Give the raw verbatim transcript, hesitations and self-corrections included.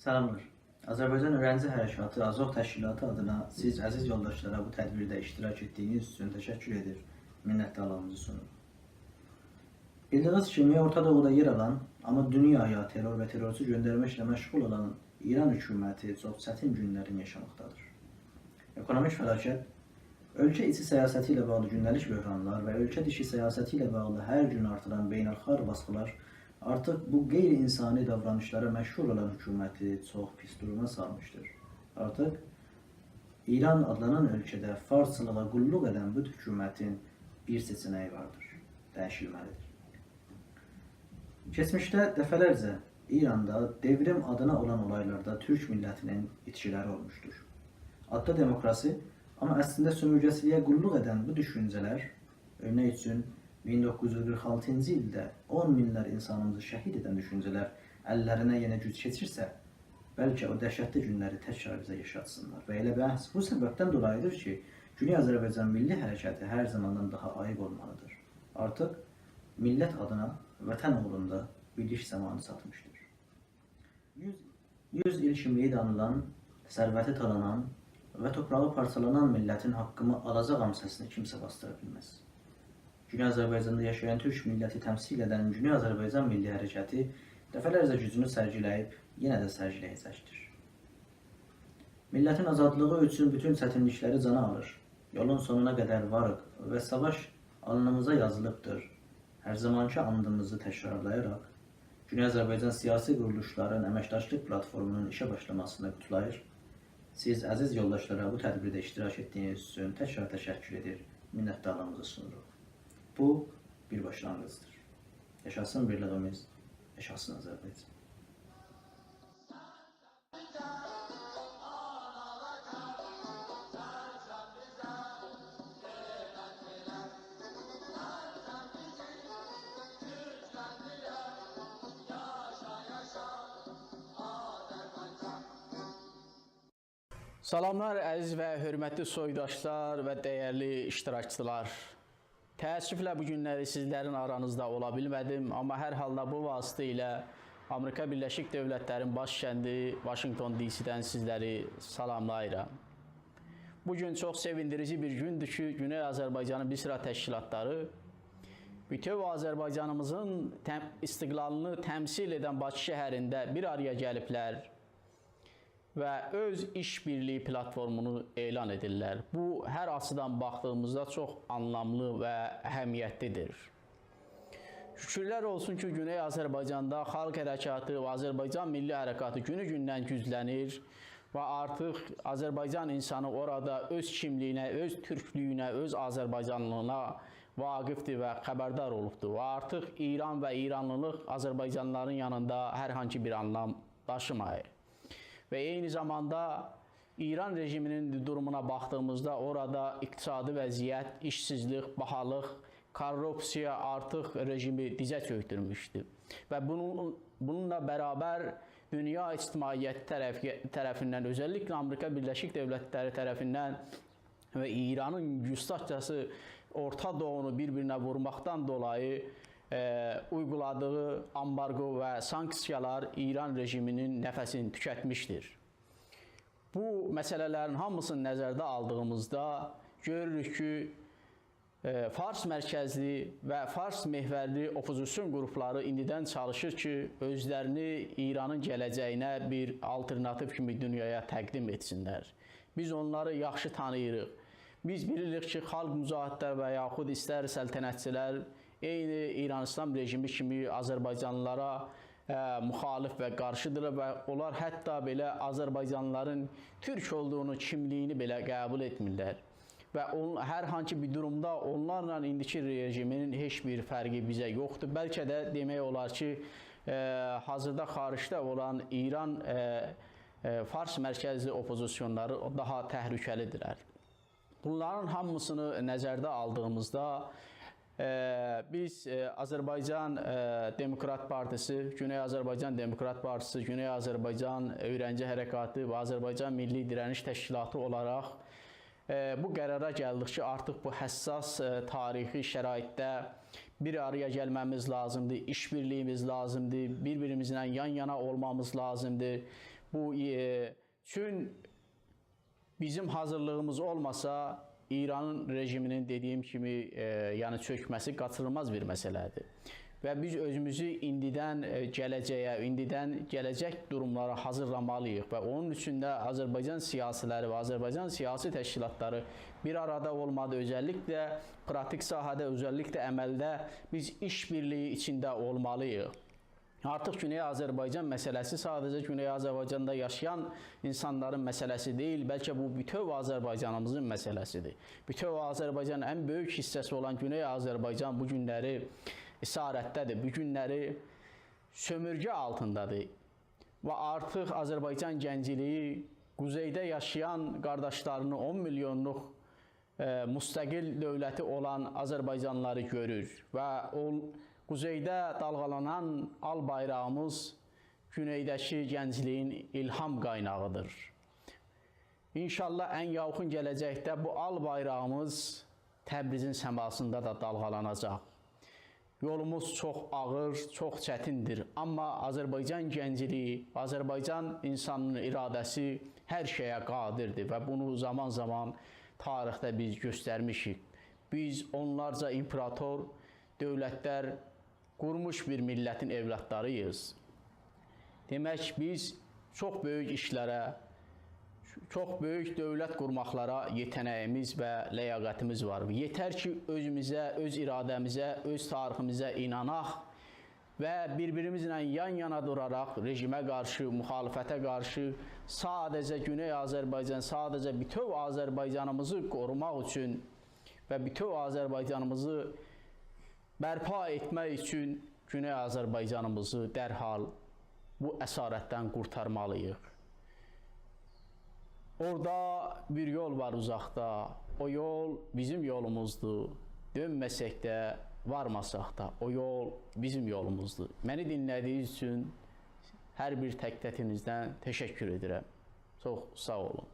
سلاملار. آذربایجان اؤیرنجی حرکاتی، آذوح تشکیلاتی آدینا سیز عزیز یولداشلارا بو تدبیرده اشتراک ائتدیگینیز اوچون تشکر ائدیر، منتدارلیغیمیزی سونوروق. بیلدیگینیز کیمی، اورتا دوغودا یئر آلان، آمما دونیایا ترور و ترورچو گؤندرمکله مشغول اولان ایران حکومتی چوخ چتین گونلرین یاشاماقدادیر. اکونومیک فلاکت، اؤلکه ایچی سیاستی ایله باغلی گونده‌لیک بحرانلار و اؤلکه دیشی سیاستی ایله باغلی هر گون آرتیران بین‌الخالق باسقیلار آرتیق بو غیرانسانی داورانیشلارا مشغول اولان حکومتی چوخ پیس دوروما سالمیشدیر. آرتیق ایران آدلانان اؤلکه‌ده فارسچیلیغا قوللوق ائدن بو حکومتین بیر سئچه‌نگی واردیر: دییشیلمه‌لیدیر. کئچمیشده دفعه‌لرجه ایراندا دئوریم آدینا اولان اولایلاردا تورک میللتینین ایتکیلری اولموشدور. آددا دموکراسی، آمما اصلینده سؤمورگه‌چیلیگه قوللوق ائدن بو دوشونجه‌لر، اؤرنک اوچون، مین دوققوز یوز قیرخ آلتینجی ایلده اون مینلر اینسانیمیزی شهید ائدن دوشونجه‌لر اللرینه یئنه گوج کئچیرسه، بلکه او دهشتلی گونلری تکرار بیزه یاشاتسینلار. و ائله محض بو سببدن دولاییدیر کی، گونئی آذربایجان میللی حرکتی هر زاماندان داها آییق اولمالیدیر. آرتیق میللت آدینا، وطن اوغروندا بیرلیک زامانی چاتمیشدیر. یوز، یوز ایل کیملیگی دانیلان، ثروتی تالانان و توپراغی پارچالانان میللتین حاققیمی آلاجاغام سسینی کیمسه باسدیرا بیلمز. گونئی آذربایجاندا یاشایان تورک میللتی تمثیل ائدن گونئی آذربایجان میللی حرکتی دفعه‌لرجه گوجونو سرگیله‌ییب، یئنه ده سرگیله‌یه‌جکدیر. میللتین آزادلیغی اوچون بوتون چتینلیکلری جانا آلیر. یولون سونونا قدر واریق و ساواش آلنیمیزا یازیلیبدیر. هر زامانکی آندیمیزی تکرارلایاراق، گونئی آذربایجان سیاسی قورولوشلارین امکداشلیق پلاتفورمونون ایشه باشلاماسینی قوتلاییر. سیز عزیز یولداشلارا بو تدبیرده اشتراک ائتدیگینیز اوچون تکرار تشکر ائدیر، منتدارلیغیمیزی سونوروق. بو بیر باشلانغیجدیر. یاشاسین بیرلیگیمیز، یاشاسین آذربایجان. سلاملار، عزیز و حؤرمتلی سویداشلار و دیرلی اشتراکچیلار. تأسفله بو گونلری سیزلرین آرانیزدا اولا بیلمه‌دیم، آمما هر حالدا بو واسطه ایله آمریکا بیرلشیک دؤولتلرین باشکندی واشینگتون دی سی‌دن سیزلری سلاملاییرام. بو گون چوخ سئویندیریجی بیر گوندور کی، گونئی آذربایجانین بیر سیرا تشکیلاتلاری بوتؤو آذربایجانیمیزین تم-، استقلالینی تمثیل ائدن باکی شهرینده بیر آرایا گلیبلر و اؤز ایش‌بیرلیگی پلاتفورمونو اعلان ائدیرلر. بو، هر آچیدان باخدیغیمیزدا چوخ آنلاملی و اهمیتلیدیر. شوکورلر اولسون کی، گونئی آذربایجاندا خالق حرکاتی و آذربایجان میللی حرکاتی گونو-گوندن گوجلنیر و آرتیق آذربایجان اینسانی اورادا اؤز کیملیگینه، اؤز تورکلویونه، اؤز آذربایجانلیلیغینا واقفدیر و خبردار اولوبدور. و آرتیق ایران و ایرانلیلیق آذربایجانلیلارین یانیندا هر هانسی بیر آنلام داشیماییر. و عینی زاماندا ایران رژیمینین دورومونا باخدیغیمیزدا اورادا اقتصادی وضعیت، ایشسیزلیک، باهالیق، کورروپسیا آرتیق رژیمی دیزه چؤکدورموشدو. و بونون، بونونلا برابر دونیا اجتماعیتی طرف-، طرفیندن، اؤزللیکله آمریکا بیرلشیک دؤولتلری طرفیندن و ایرانین گوستاخجاسی اورتا دوغونو بیر-بیرینه وورماقدان دولایی، ائ، اویغولادیغی آمبارگو و سانکسیالار ایران رژیمینین نفسینی توکتمیشدیر. بو مسئله‌لرین هامیسینی نظرده آلدیغیمیزدا گؤروروک کی، ائ، فارس مرکزلی و فارس محورلی اوپوزیسیون قروپلاری ایندیدن چالیشیر کی، اؤزلرینی ایرانین گله‌جه‌یینه بیر آلترناتیو کیمی دونیایا تقدیم ائتسینلر. بیز اونلاری یاخشی تانیییریق. بیز بیلیریک کی، خالق مجاهدلر و یاخود ایستر سلطنتچیلر عینی ایران ایسلام رژیمی کیمی آذربایجانلیلارا، ائ، مخالف و قارشیدیرلار و اونلار حتی بئله آذربایجانلیلارین تورک اولدوغونو، کیملیگینی بئله قبول ائتمیرلر. و اون-، هر هانسی بیر دورومدا اونلارلا ایندیکی رژیمین هئچ بیر فرقی بیزه یوخدور. بلکه ده دئمک اولار کی، ائ، حاضردا خارجده اولان ایران، ائ، ائ، فارس مرکزلی اوپوزیسیونلاری داها تهلکه‌لیدیرلر. بونلارین هامیسینی نظرده آلدیغیمیزدا، ائ، بیز، ائ، آذربایجان، ائ، دموکرات پارتیسی، گونئی آذربایجان دموکرات پارتیسی، گونئی آذربایجان اؤیرنجی حرکاتی و آذربایجان میللی دیره‌نیش تشکیلاتی اولاراق، ائ، بو قرارا گلدیک کی، آرتیق بو حساس، ائ، تاریخی شرایطده بیر آرایا گلمه‌میز لازیمدیر، ایش‌بیرلیگیمیز لازیمدیر، بیر-بیریمیزله یان-یانا اولمامیز لازیمدیر. بو، ائ، چون بیزیم حاضیرلیغیمیز اولماسا، ایرانین رژیمینین، دئدیگیم کیمی، ائ، یعنی چؤکمه‌سی قاچینیلماز بیر مسئله‌دیر. و بیز اؤزوموزو ایندیدن، ائ، گله‌جه‌یه، ایندیدن گله‌جک دوروملارا حاضیرلامالی‌ییق. و اونون اوچون ده آذربایجان سیاسی‌لری و آذربایجان سیاسی تشکیلاتلاری بیر آرادا اولمالی، اؤزللیکله پراتیک ساحه‌ده، اؤزللیکله عملده بیز ایش‌بیرلیگی ایچینده اولمالی‌ییق. آرتیق گونئی آذربایجان مسئله‌سی ساده‌جه گونئی آذربایجاندا یاشایان اینسانلارین مسئله‌سی دئییل، بلکه بو بوتؤو آذربایجانیمیزین مسئله‌سی‌دیر. بوتؤو آذربایجانین ان بؤیوک حیصه‌سی اولان گونئی آذربایجان بو گونلری اسارتده‌دیر، بو گونلری سؤمورگه آلتیندادیر. و آرتیق آذربایجان گنجلیگی قوزئیده یاشایان قارداشلارینی، اون میلیونلوق، ائ، مستقل دؤولتی اولان آذربایجانلیلاری گؤرور و او قوزئیده دالغالانان آل بایراغیمیز گونئیده‌کی گنجلیگین الهام قایناغی‌دیر. ان‌شاءالله ان یاخین گله‌جکده بو آل بایراغیمیز تبریزین سماسیندا دا دالغالاناجاق. یولوموز چوخ آغیر، چوخ چتیندیر. آمما آذربایجان گنجلیگی، آذربایجان اینسانینین اراده‌سی هر شئیه قادردیر و بونو زامان-زامان تاریخده بیز گؤسترمیشیک. بیز اونلارجا ایمپراتور دؤولتلر قورموش بیر میللتین اولادلاری‌ییق. دئمک، بیز چوخ بؤیوک ایشلره، چوخ بؤیوک دؤولت قورماقلارا یئته‌نه‌ییمیز و لیاقتیمیز وار. یئتر کی، اؤزوموزه، اؤز اراده‌میزه، اؤز تاریخیمیزه ایناناق و بیر-بیریمیزله یان-یانا دوراراق رژیمه قارشی، مخالفته قارشی ساده‌جه گونئی آذربایجان، ساده‌جه بوتؤو آذربایجانیمیزی قوروماق اوچون و بوتؤو آذربایجانیمیزی برپا ائتمک اوچون گونئی آذربایجانیمیزی درحال بو اسارتدن قورتارمالی‌ییق. اورادا بیر یول وار اوزاقدا. او یول بیزیم یولوموزدور. دؤنمه‌سک ده، وارماساق دا، او یول بیزیم یولوموزدور. منی دینله‌دیگینیز اوچون هر بیر تک‌تکینیزدن تشکر ائدیرم. چوخ ساغ اولون.